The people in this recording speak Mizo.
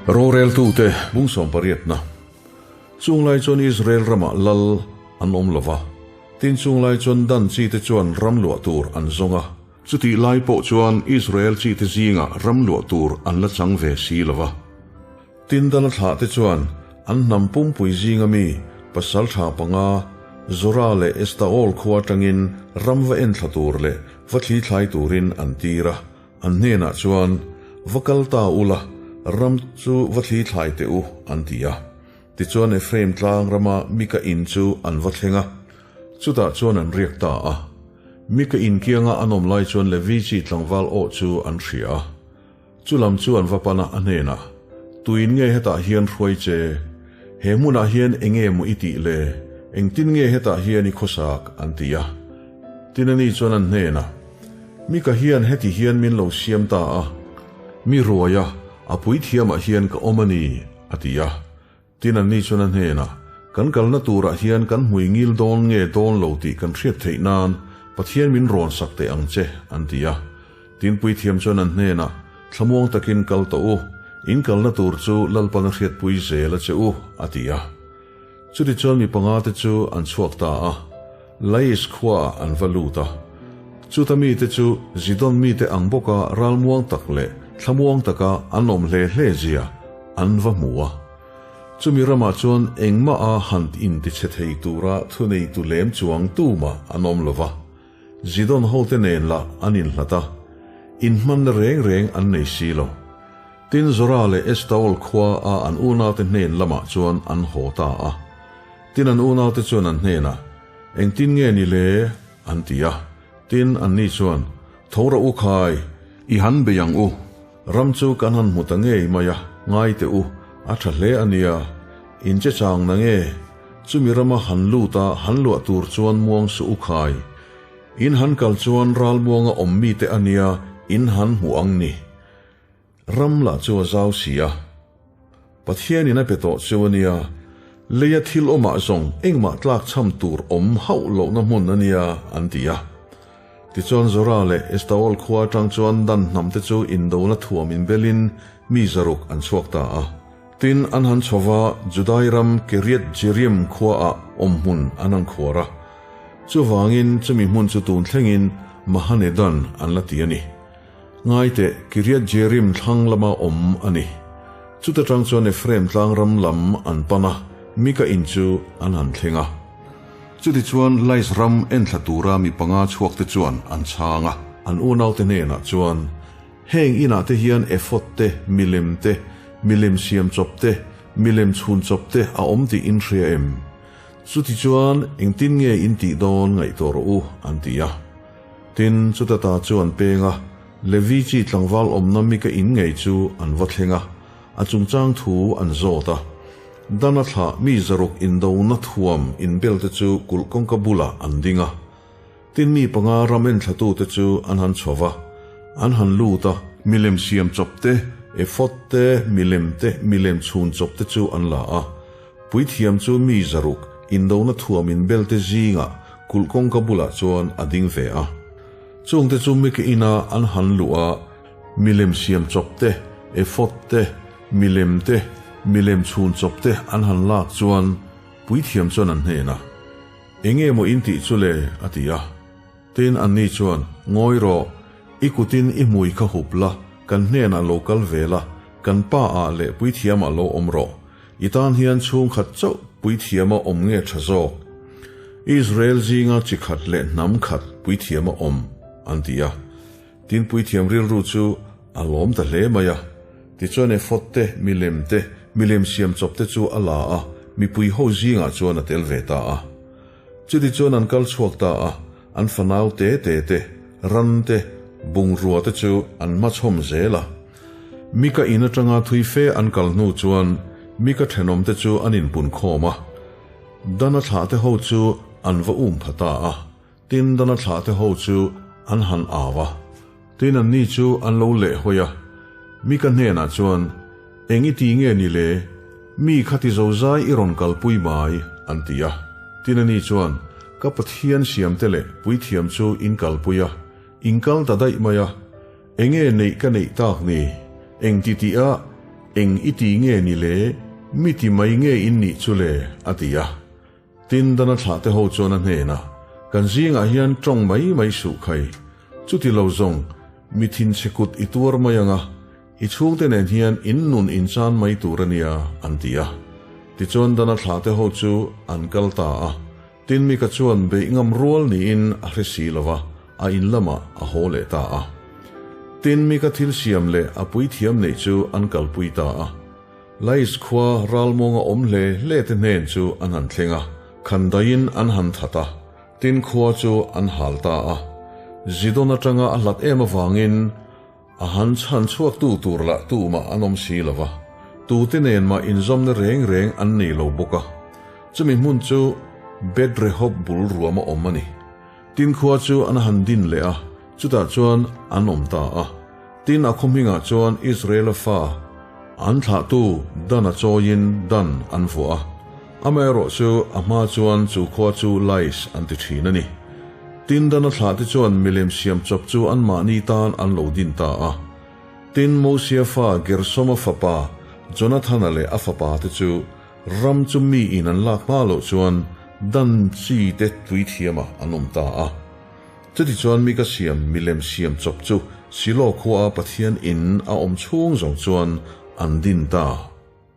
Roreltute bung sawmpariatna Chunglai chuan Israel ramah lal an awm lo va, tin chunglai chuan Dan chite chuan ram luah tur an zawng a. Chutih lai pawh chuan Israel chite zingah ram luah tur an la chang ve si lo va. Tin Dana thlahte chuan an hnam pumpui zinga mi pasal tha panga Zora leh Estaol khua atangin ram va enthla tur leh va thli thlai turin an tir a. An hnenah chuan, Va kal ta ula, ram chu va thli thlai teh u, an ti a. Tichuan Ephraim tlang rama Mika in chu an va thleng a, chutah chuan an riak ta a. Mika in kianga an awm lai chuan Levi chi tlangval aw chu an hria a. Chu lam chu an va pan a, a hnenah, Tuin nge hetah hian hruai che? He hmunah hian eng nge maw i tih le? Engtin nge hetah hian i khawsak? an ti a. Tin ani chuan an hnenah, Mika hian heti hian min lo siam ta a, mi ruai a, a puithiamah hian ka awm a ni, a ti a. Tin anni chuan a hnenah, Kan kalna turah hian kan hmui ngil dawn nge dawn lo tih kan hriat theih nan Pathian min rawn sak teh ang che, an ti a. Tin puithiam chuan an hnenah, Thlamuang takin kal tawh u, in kalna tur chu Lalpan a hriatpui zel a che u, a ti a. Chutichuan mi panga te chu an chhuak ta a, Lais khuaah an va lut a. Chuta mite chu Zidon mite ang bawka ralmuang tak leh thlamuang taka an awm hle hle zia an va hmu a. Chumi ramah chuan engmah a han intichhe thei tura thuneitu lem chuang tumah an awm lo va. Zidon hote nen lah an inhlat a, inhmanna reng reng an nei si lo. Tin Zora leh Estaol khua a an unaute hnen lamah chuan an haw ta a. Tin an unaute chuan an hnenah, Engtin nge ni le? an ti a. Tin anni chuan, Tho rawh u khai, i han bei ang u. Ram chu kan han hmu ta ngei mai a, ngai teh u, a tha hle a nia. In che chang na nge? Chumi rama han lut a han luah tur chuan muang suh u khai. In han kal chuan ralmuanga awm mite a nia in han hmu ang ni. Ram lah chu a zau si a. Pathianin a pe tawh chu a nia, leia thil awmah zawng engmah tlak chham tur awm hauh lohna hmun a nia, an ti a. Tichuan Zora leh Estaol khua atang chuan Dan hnamte chu indona thuam inbelin mi zaruk an chhuak ta a. Tin, an han chho va, Judai ram Kiriath Jearim khuaah awmhmun an han khuar a. Chuvangin chumi hmun chu tun thlengin Mahanedan an la ti a ni. Ngaite, Kiriath Jearim thlang lama awm a ni. Chuta tang chuan Ephraim tlangram lam an pan a, Mika in chu an han thleng a. Chutichuan Lais ram enthla tura mi panga chhuakte chuan an chhang a. An unaute hnenah chuan, Heng inah te hian ephod te, milem te, milem siam chawp te, milem chhun chawp te a awm tih in hria em? Chutichuan engtin nge in tih dawn ngaihtuah rawh u, an ti a. Tin, chuta ta chu an peng a, Levi chi tlangval awmna Mika in ngei chu an va thleng a, a chungchang thu an zawt a. Dana thlah mi zaruk indona thuam inbelte chu kulh kawngka bulah an ding a. Tin mi panga ram enthlatute chu an han chho va, an han lut a. Milem siam chawp te, ephod te, milem te, milem chhun chawp te chu an la a. Puithiam chu mi zaruk indona thuam inbelte zingah kulh kawngka bulah chuan a ding ve a. Chungte chu Mika ina an han luh a, milem siam chawp te, ephod te, milem te, milem chhun chawp te an han lak chuan puithiam chuan an hnenah, Enge maw in tih chu le? a ti a. Tin, anni chuan, Ngawi rawh, i kutin i hmui kha hup la, kan hnenah lo kal ve la, kan pa ah leh puithiamah lo awm rawh. I tan hian chhungkhat chauh puithiama awm nge tha zawk? Israel zinga chi khat leh hnam khat puithiama awm, an ti a. Tin, puithiam rilru chu a lawm ta hle mai a. Tichuan ephod te, milem te, milem siam chawp te chu a la a, mipui ho zingah chuan a tel ve ta a. Chutichuan an kal chhuak ta a, an fanau te te te, ran te, bungrua te chu an hmachhawm zel a. Mika in atanga thui fe an kal hnu chuan Mika thenawmte chu an inpun khawm a, Dana thlahte ho chu an va um pha ta a. Tin, Dana thlahte ho chu an han au a, tin anni chu an lo leh hawi a. Mika hnenah chuan, Eng i ti nge ni le? Mi kha ti zozai i rawn kalpui mai, an ti a. Tin ani chuan, Ka Pathian siamte leh puithiam chu in kalpui a, in kal ta daih mai a. Enge neih ka neih tak ni? Eng ti tih a? Eng i ti nge ni le? Mi ti mai nge in nih chu le? a ti a. Tin, Dana thlahte ho chuan a hnenah, Kan zingah hian tawng mai mai suh khai. Chuti lo zawng, mi thinchhe kut i tuar mai ang a, i chhungte nen hian in nun in chan mai tur a nia, an ti a. Tichuan Dana thlahte ho chu an kal ta a. Tin, Mika chuan beih ngam rual niin a hre si lo va, a in lamah a haw leh ta a. Tin, Mika thil siam leh a puithiam neih chu an kalpui ta a. Lais khua ralmuanga awm hle hle te hnen chu an han thleng a, khandaiin an han that a, tin khua chu an hal ta a. Zidon atanga a hlat em avangin a han chhan chhuaktu tur lah tumah an awm si lo va, tute nen mah inzawmna reng reng an nei lo bawk a. Chumi hmun chu Beth-rehob bul ruama awm a ni. Tin khua chu an han din leh a, chutah chuan an awm ta a. Tin a khaw hmingah chuan Israela fa an thlahtu Dan a chawiin Dan an vuah a. Amaherawh chu a hma chuan chu khua chu Lais an ti thin a ni. Tin Dan a thlahte chuan milem siam chawp chu anmahni tan an lo din ta a. Tin Mosia fa Gersoma fapa Jonathana leh a fapate chu Ram chu mi in an lak hma loh chuan dan chi te tui thiam ah an awm ta a. Chutichuan mi ka siam milem siam chawp chu Silo khua a Pathian in a awm chhung zawng chuan an din ta.